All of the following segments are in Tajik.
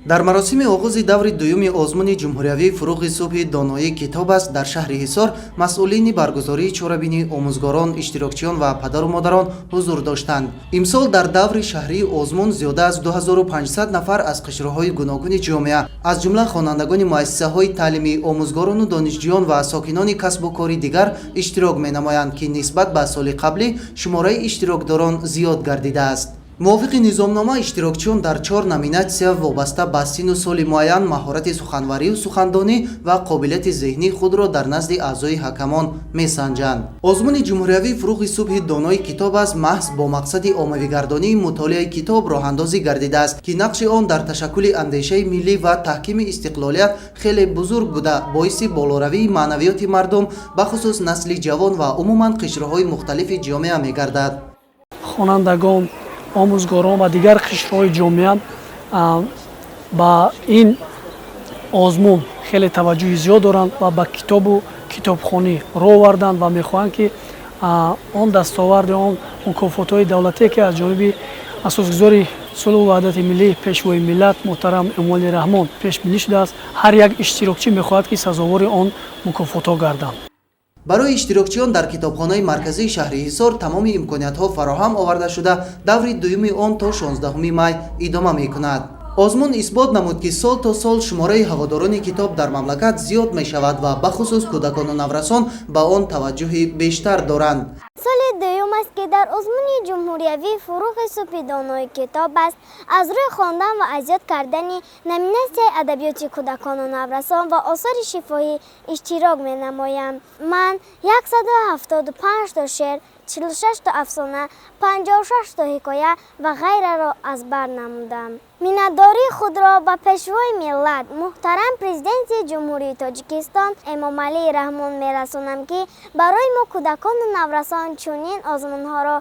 Дар маросими оғози даври дуюми озмуни ҷумҳуриявии «Фурӯғи субҳи доноӣ китоб аст» дар шаҳри Ҳисор масъулини баргузории чорабинӣ, омӯзгорон, иштирокчиён ва падару модарон ҳузур доштанд. Имсол дар даври шаҳрии озмун зиёда аз 2500 нафар аз қишрҳои гуногуни ҷомеа, аз ҷумла хонандагони муассисаҳои таълимӣ, омӯзгорону донишҷӯён ва сокинони касбу кори дигар иштирок менамоянд, ки нисбат ба соли қаблӣ шумораи иштирокдорон зиёд гардидааст. Мувофиқи низомнома, иштирокчиён дар чор номинатсия вобаста ба синну соли муайян, маҳорати суханварию сухандонӣ ва қобилияти зеҳнии худро дар назди аъзои ҳакамон месанҷанд. Озмуни ҷумҳуриявии «Фурӯғи субҳи донои китоб аст» маҳз бо мақсади оммавигардонии мутолиаи китоб роҳандозӣ гардидааст, ки нақши он дар ташаккули андешаи миллӣ ва таҳкими истиқлолият хеле бузург буда, боиси болоравии маънавиёти мардум, бахусус насли ҷавон ва умуман қишрҳои мухталифи ҷомеа мегардад. Хонандагон, омӯзгорон ва дигар қишрҳои ҷомеа ба ин озмун хеле таваҷҷӯҳи зиёд доранд ва ба китобу китобхонӣ рӯ оварданд ва мехоҳанд, ки он дастоварди, он мукофотҳои давлатие, ки аз ҷониби асосгузори сулҳу ваҳдати миллӣ, Пешвои миллат муҳтарам Эмомалӣ Раҳмон пешбинӣ шудааст, ҳар як иштирокчӣ мехоҳад, ки сазовори он мукофотҳо гарданд. Барои иштирокчиён дар китобхонаи марказии шаҳри Ҳисор тамоми имкониятҳо фароҳам оварда шуда, даври дуюми он то 16 май идома мекунад. Озмун исбот намуд, ки сол то сол шумораи ҳаводорони китоб дар мамлакат зиёд мешавад ва бахусус кӯдакону наврасон ба он таваҷҷӯҳи бештар доранд. Соли дуюм аст, ки дар озмуни ҷумҳуриявии «Фурӯғи субҳи донои китоб аст» аз рӯи хондан ва аз ёд кардани номинатсияи адабиёти кӯдакону наврасон ва осори шифоҳӣ иштирок менамоям. Ман 175 то шеър, 46 то афсона, 56 то ҳикоя ва ғайраро аз бар намудам. Миннатдории худро ба Пешвои миллат, муҳтарам Президенти Ҷумҳурии Тоҷикистон Эмомалӣ Раҳмон мерасонам, ки барои мо, кӯдакону наврасон, чунин озмунҳоро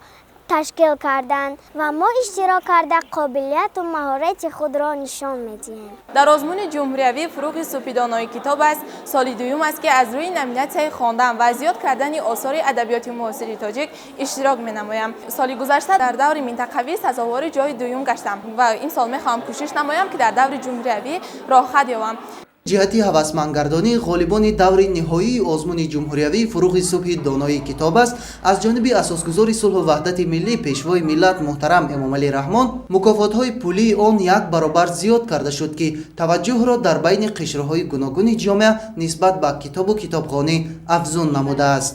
ташкил карданд ва мо иштирок карда, қобилияту маҳорати худро нишон медиҳем. Дар озмуни ҷумҳуриявии «Фурӯғи субҳи донои китоб аст» соли дуюм аст, ки аз рӯи номинатсияи хондан ва аз ёд кардани осори адабиёти муосири тоҷик иштирок менамоям. Соли гузашта дар даври минтақавӣ сазовори ҷои дуюм гаштам ва имсол мехоҳам кӯшиш намоям, ки дар даври ҷумҳуриявӣ роҳхат ёбам. Ҷиҳати ҳавасмандгардонии ғолибони даври ниҳоии озмуни ҷумҳуриявии «Фурӯғи субҳи донои китоб аст» аз ҷониби асосгузори сулҳу ваҳдати миллӣ, Пешвои миллат муҳтарам Эмомалӣ Раҳмон мукофотҳои пулии он як баробар зиёд карда шуд, ки таваҷҷӯҳро дар байни қишрҳои гуногуни ҷомеа нисбат ба китобу китобхонӣ афзун намудааст.